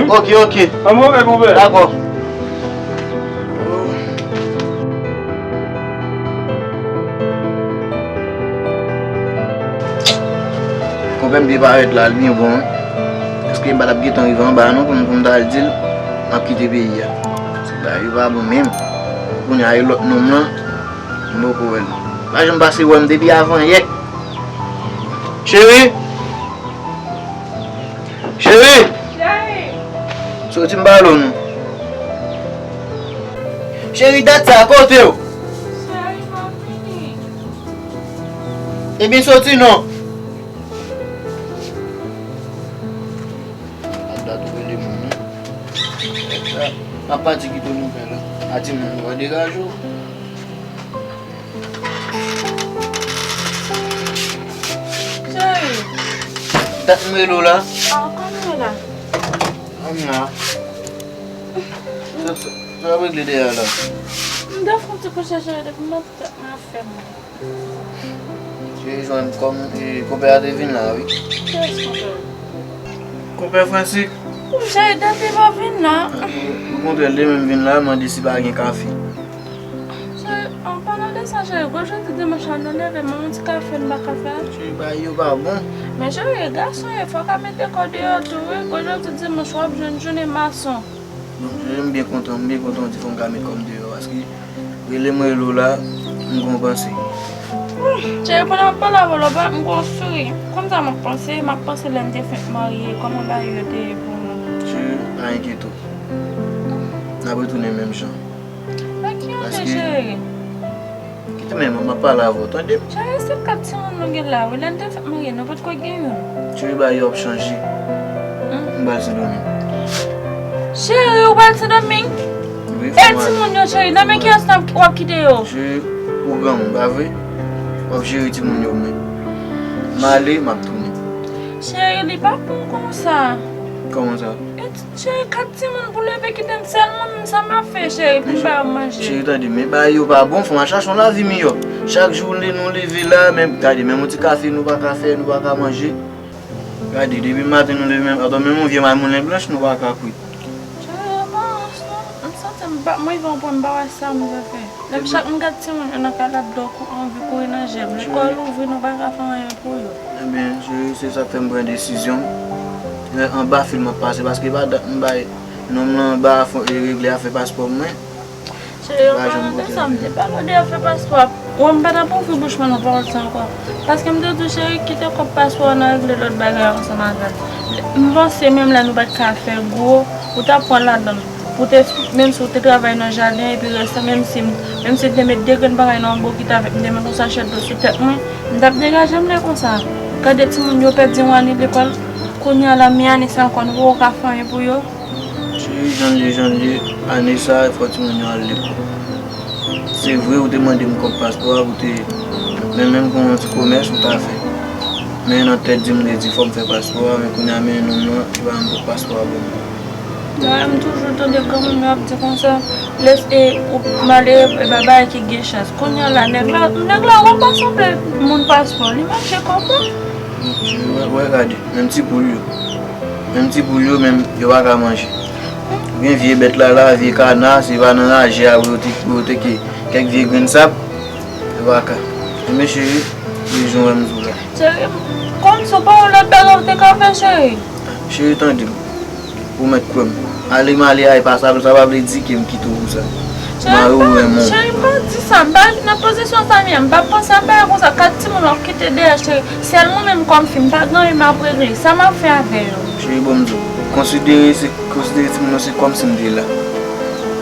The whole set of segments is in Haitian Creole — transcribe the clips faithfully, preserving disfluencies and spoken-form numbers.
wi. Ok, ok. An move konpè. Dakò. Konpè m te parèt la, li byen bon, wi. Èske m pa t ap gentan rive anba non pou m, pou m ta al di l m ap kite peyi a? Bagay yo pa bon menm. Kounye a e lòt nonm lan, m poko wè l. Pa janm pase wè m depi avan yè. Cheri! Cheri! Cheri! Soti m pale w non. Cheri, dat sa, kote w? Cheri, m ap vini. Ebyen soti non. A dat ou rele moun non. M ap pati kite w nan kay la. A timoun yo pa degaje w. Cheri. Dat m rele w la. Ah, kòman w la? Kòm la. Sa, sa, sa w ap regle dèyè a la? M te fè yon ti kouche, cheri, depi maten tèt mwen ap fè mal. Cheri, jwenn kòm, e, konpè a te vin la, wi. Kiyès konpè? Konpè Fransik. Cheri, dat li pa vin la. Okontrè, li menm vin la, mande si pa gen kafe. Sa cheri, gwo jodi dimanch la nou leve, menm yon ti kafe n pa ka fè. Cheri, bagay yo pa bon. Men cheri, gason yo, fò w ka mete kò deyò tou wi. Gwo jodi dimanch w ap jwenn jounen mason. Bon, cheri, m byen kontan, m byen kontan w di fò m ka met kò m deyò, paske rele m rele w la, m gon panse. Hmm, cheri, pandan m ap pale avè w la, m gon souri. Konn sa m ap panse, m ap panse lè n te fenk marye, kòman bagay yo te ye pou nou. Cheri, pa enkyete w. N ap retounen menm jan. Nan ki yon jan, cheri? Kite men mwen, m ap pale avè w, tande m? Cheri, se kat timoun nou gen la wi. Lè n te fèk marye, nou potko gen youn. Cheri, bagay yo ap chanje. Hmm. M pral Sendomeng. Cheri, ou pral Sendomeng? Wi, fò m ale. E timoun yo, cheri, nan men kiyès w ap kite yo? Cheri, ou granmoun, pa vre? W ap jere timoun yo, men. M ale, m ap tounen. Cheri, li pa bon konsa. Kòman sa? E ti, cheri, kat timoun pou leve kite m sèl mwen menm, sa m ap fè, cheri, pou m ba yo manje? Cheri, tande, men bagay yo pa bon, fò m al chache yon lavi miyò. Chak jou nou leve la, men gade, menm yon ti kafe nou pa ka fè, nou pa ka manje. Gade, depi maten nou leve, menm, atò, menm yon vye mamoulen blanch nou pa ka kwit. Cheri, yo pa rans non. M santi m pa, m rive yon pwen m pa wè sa m dwe fè. Lè m chak m gad timoun yo nan kay la, dlo kou anvi kouri nan je m. Lekòl ouvri, nou pa ka fè anyen pou yo. Ebyen, cheri, se sa k fè m pran desizyon m. Lè anba fil m ap pase, paske pa dat m bay nonm lan anba fò, e regle afè paspò mwen. Cheri, an palan de sa, m te pale w de afè paspò a. Wè, m pa t ap ouvri bouch mwen nan pawòl sa ankò. Paske m te di w, cheri, kite kòb paspò a, n a regle lòt bagay yo ansanm avè l. M panse menm lè nou pa t ka fè gwo, ou t ap pran ladan l. Pou te, menm si w te travay nan jaden, epi rès la, menm si, menm si m te met de grenn bagay nan yon bokit avèk, m te met yon sachè dlo sou tèt mwen, m t ap degaje m lè konsa. Gade timoun yo pèdi yon ane lekòl, kounye a la, men ane sa ankò, nou poko ka fè anyen pou yo. Cheri, jan l ye, jan l ye, ane sa, fò timoun yo al lekòl. Se vre, ou te mande m kòb paspò a, ou te, men menm pou yon ti komès, ou ta fè. Men nan tèt di m, m te di, fò m fè paspò a, men kounye a, men nonm nan, li pa menm pot paspò a ban m. Dayè, m toujou tande granmoun yo ap di konsa, lè, e, ou malere, e pa bagay ki gen chans. Kounye a la, nèg la, nèg la, ou pa sanble moun paspò, li manje kòb la. Wè, wè, gade. Menm ti poul yo. Menm ti poul yo, menm yo pa ka manje. Gen vye bèt la, la, vye kana, se pa nan raje a pou yo te, pou yo te ke kèk vye grenn sab, yo pa ka. Men cheri, se jan w wè m di w la. Cheri, kòmsi w pa yon lòt bagay ou te ka fè, cheri? Cheri, tande m. Ou mèt kwè m. Ale m ale a, e pa sa, sa pa vle di ke m kite w pou sa. Mari w renmen w. Cheri, m pa di sa. M pa nan pozisyon sa m ye. M pa panse a bagay konsa. Kat timoun w ap kite dèyè, cheri. Sèl mwen menm kòm fi, m pa gen anyen m ap regle. Sa m ap fè avè yo? Cheri, bon, m di w, konsidere se, konsidere timoun yo se kòmsi m te la.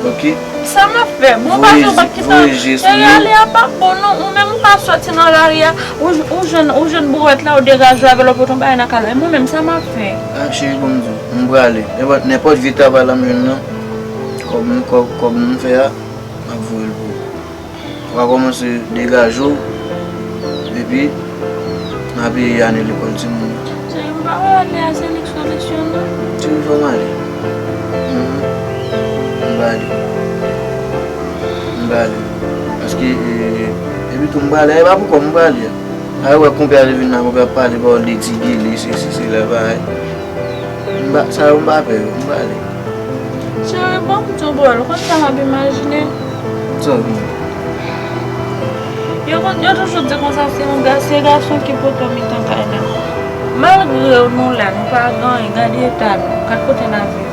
Oke? Sa m ap fè? Bon, pa di w p ap kite. Voye je sou yo. Cheri, ale a p ap bon non. Ou menm ou ka sòti nan lari a, ou, ou jwenn, ou jwenn bouwèt la, ou degaje w avè l, ou pote yon bagay nan kay la. E mwen menm, sa m ap fè? A, cheri, bon, m di w, m prale. Nenpòt, nenpòt vye travay la m jwenn nan, kòb m, kòb, kòb m fè a, m ap voye l pou ou. W a kòmanse degaje w, epi n a peye ane lekòl timoun yo. Cheri, m pa wè ale a se lik solisyon non. Cheri, fò m ale. Mhm. M prale. M prale. Paske, e, epi tou m prale, e pa pou kò m prale a. A, wè, konpè a te vin la, konpè ap pale pawòl de ti gele, sesi, sela, bagay. M pa, sa yo m pa pè yo, m prale. Cheri, bon, m di w bò, ou konn sa m ap imajine? Sa w vin? Yo konn, yo toujou di konsa, se yon ga-, se gason ki poto mitan kay la. Malgre nou la, nou pa gen anyen, gade eta nou, gad kote n a viv.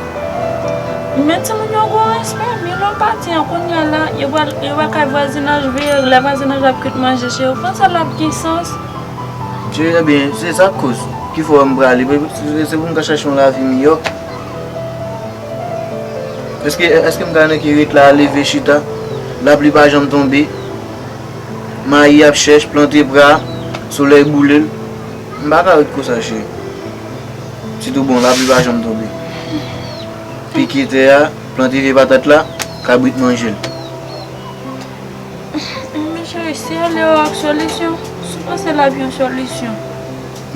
Men timoun yo gon respè, men lè w pati an kounye a la, yo pral, yo pral kay vwazinaj, veye lè vwazinaj ap kwit manje, cheri, ou panse l ap gen sans? Cheri, ebyen, se sa k koz ki fè w wè m prale, se, se pou m ka chache yon lavi miyò. Èske, èske m ka nan ki ret la, leve chita, lapli pa janm tonbe, mayi ap chèch, plante pra, solèy boule l? M pa ka ret konsa, cheri. Sitou bon, lapli pa janm tonbe. Pike tè a, plante vye patat la, kabrit manje l. Men cheri, si ale yo ak solisyon, si w panse l ap yon solisyon.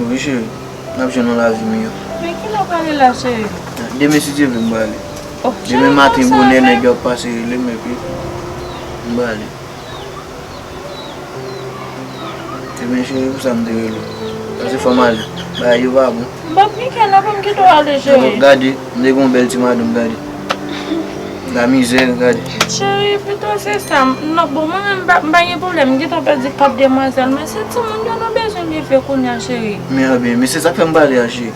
Wi, cheri, n ap jwenn yon lavi miyò. Men kilè w prale la, cheri? Demen, si Dye vle, m prale. Oh, demen maten, bonè, nèg yo ap pase rele m, epi m prale. Ebyen, cheri, pou sa m te rele w. Paske fò m ale. Bagay yo pa bon. M p ap gen kè non pou m kite w ale, cheri. Gade, m te gen yon bèl ti madanm, gade. Lamizè, gade. Cheri, pito se sa. Non, bon, mwen menm, m pa m pa gen pwoblèm. M gentan pèdi kòb demwazèl, men se timoun yo nou bezwen leve kounye a, cheri. Men, anben, men se sa k fè m pale a, cheri.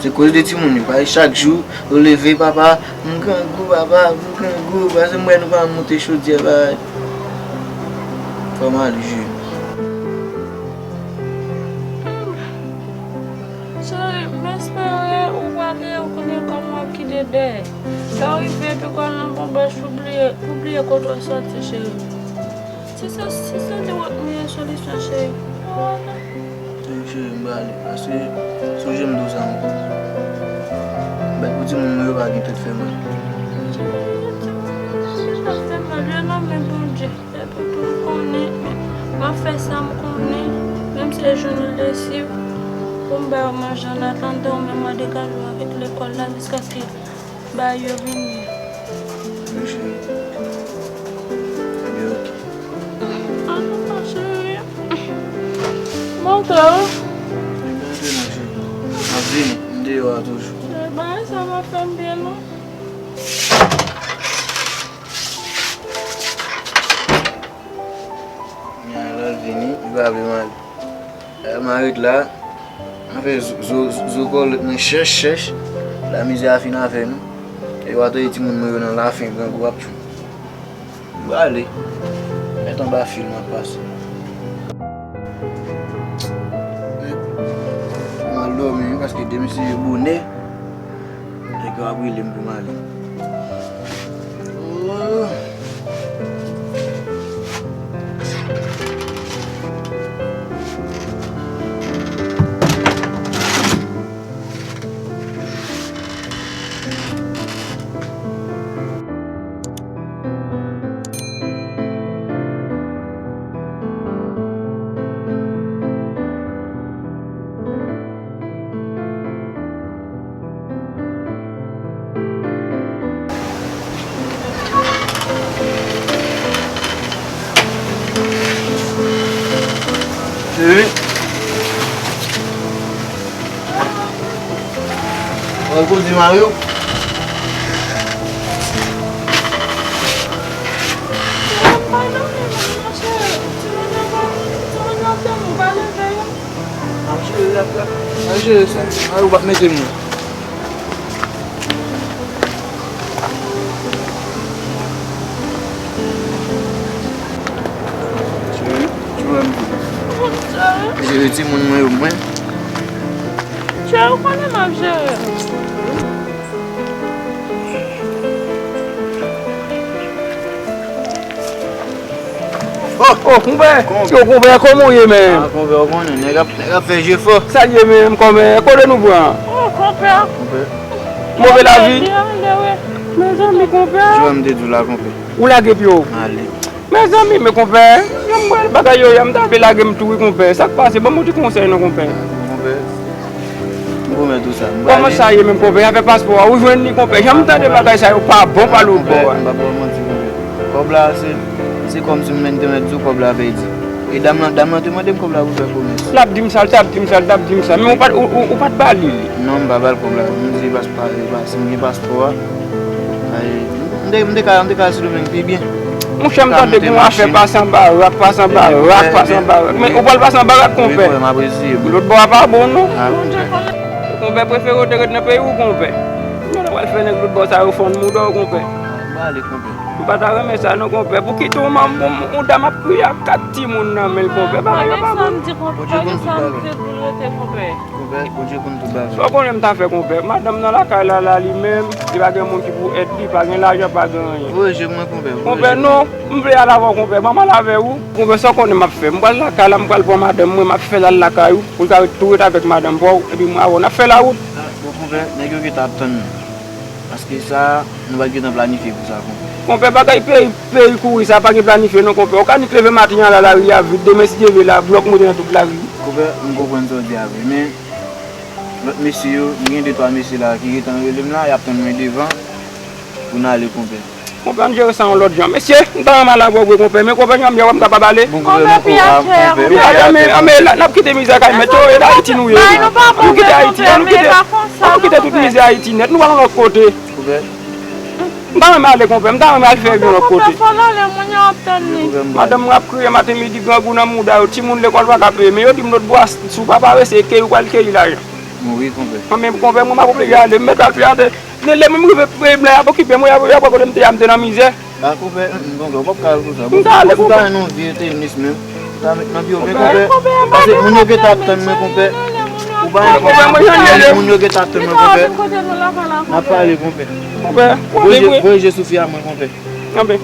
Se koz de timoun yo. Paske chak jou, ou leve, papa, m grangou, papa, m grangou. Paske m wè nou pa moute chodyè, pa. Fò m ale, cheri. Cheri, m espere ou prale, ou konnen kòman w ap kite dèyè. Lè w rive epi w al nan bonbèch, ou bliye, ou bliye kote w sòti, cheri. Si se, si se li w ap meyè solisyon, cheri. Wi, cheri, m prale. Paske, sonje m di w sa ankò. Bèt pou timoun mwen yo pa gen tèt fè mal. Cheri, timoun mwen yo pa gen tèt fè mal, yo nan men Bondye. Epi tou, m konnen, m ap fè sa m konnen, menm si se jounen lesiv, pou m ba yo manje annatandan, ou menm w a degaje w avèk lekòl la jiskaske bagay yo vini. Wi, cheri. Ebyen, oke. Antouka, cheri, m antre wi. Ebyen, antre non, cheri. M ap vini, m deyò a toujou. Cheri, bagay sa pa fè m byen non. Nyan l al vini, li pa vle m ale. Lè m a ret la, anfen, zo, zo, zo kòlèt mwen chèch, chèch. Lamizè a fin avè nou. E w a tande timoun mwen yo nan lafen, grangou ap tchou. M prale. Mèt anba fil m ap pase. M al dòmi, wi, paske demen se bonè. Nèg yo ap rele m pou m ale. Oh. Cheri. Mwen koze Mario. Mwen cheri, l ap, l ap, l ap jere sa. Mario p ap mete m non. Jere timoun mwen yo mwen. Chè, ou konnen m ap jere. Oh, oh, konpè! Yo, konpè, kòman w ye, menm? Ah, konpè, ou konnen, nèg ap, nèg ap fè jefò. Sa l ye, menm, kòmè? Kote nou pran? Oh, konpè. Konpè. Move lavi. Mezanmi, konpè. Jan m te di w la, konpè. Ou lage pye w. Ale. Mezanmi, men konpè, jan m wè bagay yo ye a, m ta vle lage m tou wi, konpè. Sa k pase? Ban m yon ti konsèy non, konpè. Konpè, m pwomèt ou sa. Kòman sa ye menm, konpè? Afè paspò a, ou jwenn li, konpè? Jan m tande bagay sa yo pa bon pa lòt bò a. M p ap ba w manti, konpè. Kòb la, se, se kòmsi m menm te mèt di w kòb la pèdi. E dam lan, dam lan te mande m kòb la pou fè komès. L ap di m sa, l t ap di m sa, l t ap di m sa. Men ou pa t, ou, ou, ou pa t ba li li. Non, m pa ba l kòb la. M di, paspò, paspò, si m gen paspò a, ay, m te, m te ka, m te ka al Sendomeng pi byen. Monchè, m tande gen yon afè pase anba rak, pase anba rak, pase anba rak. Men ou pral pase anba rak, konpè. Lòt bò a pa bon, non. Konpè prefere w te ret nan peyi w, konpè. Ou pral fè nèg lòt bò sa yo fann mouda w, konpè. M pa ta renmen sa non, konpè. Pou kite yon manm, yon, yon dam ap kriye ak kat timoun nan men l, konpè. Bagay yo pa bon. Konpè, Bondye konn tout bagay. Konpè, Bondye konn tout bagay. Sa w konnen m ta fè, konpè? Madanm nan lakay la, la, li menm, li pa gen moun ki pou èd li, pa gen lajan, pa gen anyen. Voye je mwen, konpè. Konpè, non, m vle al avè w, konpè. Ban m al avè ou. Konpè, sa w konnen m ap fè? M pral lakay la, m pral pran madanm mwen, m ap fè l al lakay ou, pou l ka ret tou ret avèk madanm pa w, epi mwen avè w, n ap fè lawout. Ah, bon, konpè, nèg yo gentan ap tann nou. Paske sa, nou pa t gentan planifye pou sa, konpè. Konpè, bagay peyi, peyi kouri sa, pa gen planifye non, konpè. Ou ka nik leve maten an la, lari a vid, demen si Dye vle la, blòk moute nan tout lari. Konpè, m konprann sa w di a vre, men lòt mesye yo, m gen de twa mesye la ki gentan rele m la, y ap tann mwen devan pou n ale, konpè. Konpè, ann jere sa yon lòt jan. Mesye, m ta renmen al avè w vre, konpè, men konpè, jan m ye a, m kapab ale? Konpè, pi a tè, konpè. Pi a tè, men, men la, n ap kite mizè kay mèt yo, e Ayiti nou ye. Nou kite Ayiti, ann nou kite, ann nou kite tout mizè Ayiti nèt, nou pral yon lòt kote. Konpè. M ta renmen ale, konpè, m ta renmen al fè yon lòt kote. Konpè, fò n ale, moun yo ap tann li. Madanm mwen ap kriye maten midi, grangou nan mouda yo, timoun lekòl pa ka peye, men yo di m lòt bò a, si w pa parese, e keyi w pral keyi lajan. Wi, konpè. An, men konpè, mwen m ap oblije ale, m mèt al fè atè. Lè, lè mwen m rive, e, blan y ap okipe mwen, y ap, y ap wè kote m te ye a, m te nan mizè. A, konpè, mm, konpè, w p ap ka al konsa. M ka ale, konpè. Ou ta nan yon vye tenis menm. Ou ta met nan pye w, men konpè. Pase moun yo gentan ap tann mwen, konpè. Ou pa konpè, mwen jan ye. Moun yo gentan ap tann mwen, konpè. N ap pale, konpè. Konpè, voye je sou fi a mwen, konpè. Konpè.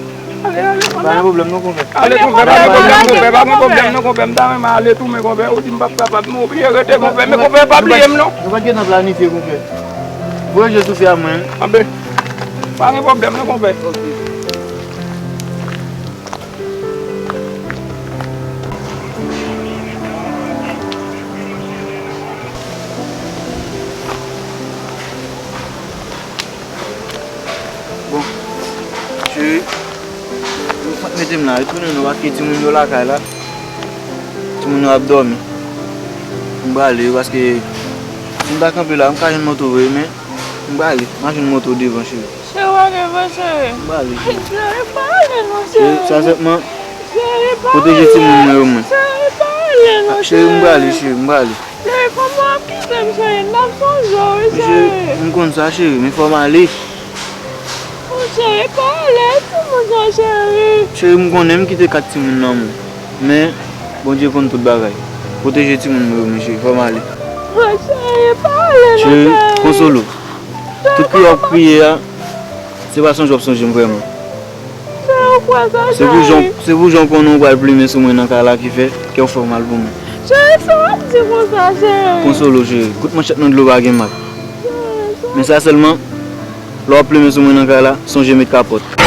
Ale, ale, konpè. Pa gen pwoblèm non, konpè. Ale, konpè, pa gen pwoblèm, konpè, pa gen pwoblèm non, konpè. M ta renmen ale tou, men konpè, ou di m p ap kapab, m oblije rete, konpè, men konpè, pa bliye m non. Nou pa t gentan planifye, konpè. Voye je sou fi a mwen. Anben, pa gen pwoblèm non, konpè. Bon, cheri, ou mete m la, retounen non, paske timoun yo lakay la. Timoun yo ap dòmi. M prale, paske si m ta kanpe la, m ka jwenn moto vre, men m prale. M a jwenn moto devan, cheri. Cheri, w a devan, cheri. M prale, cheri. Cheri, pa ale non, cheri. Cheri, sa sèlman. Cheri, pa ale. Pwoteje timoun mwen yo, mwen. Cheri, pa ale non, cheri. Cheri, m prale, cheri, m prale. Cheri, kòman w ap kite m, cheri? M t ap sonje w, wi, cheri. M konn sa, cheri, men fò m ale. Cheri, pa ale, timoun sa, cheri. Cheri, m konnen m kite kat timoun nan men w. Men, Bondye konn tout bagay. Pwoteje timoun mwen yo, men cheri, fò m ale. Cheri, pa ale non, cheri. Cheri, Konsolo. Tout kriye w ap kriye a, se pa sonje w ap sonje m vrèman. Cheri, ou kwè sa, cheri? Se pou jan, se pou jan w konnen w pral plimen sou mwen nan kay la ki fè kè w fè w mal pou mwen. Cheri, sa w ap di konsa, cheri? Konsolo, cheri. Kout manchèt nan dlo pa gen mak. Cheri, sa... Men sa sèlman, lè w ap plimen sou mwen nan kay la, sonje met kapòt.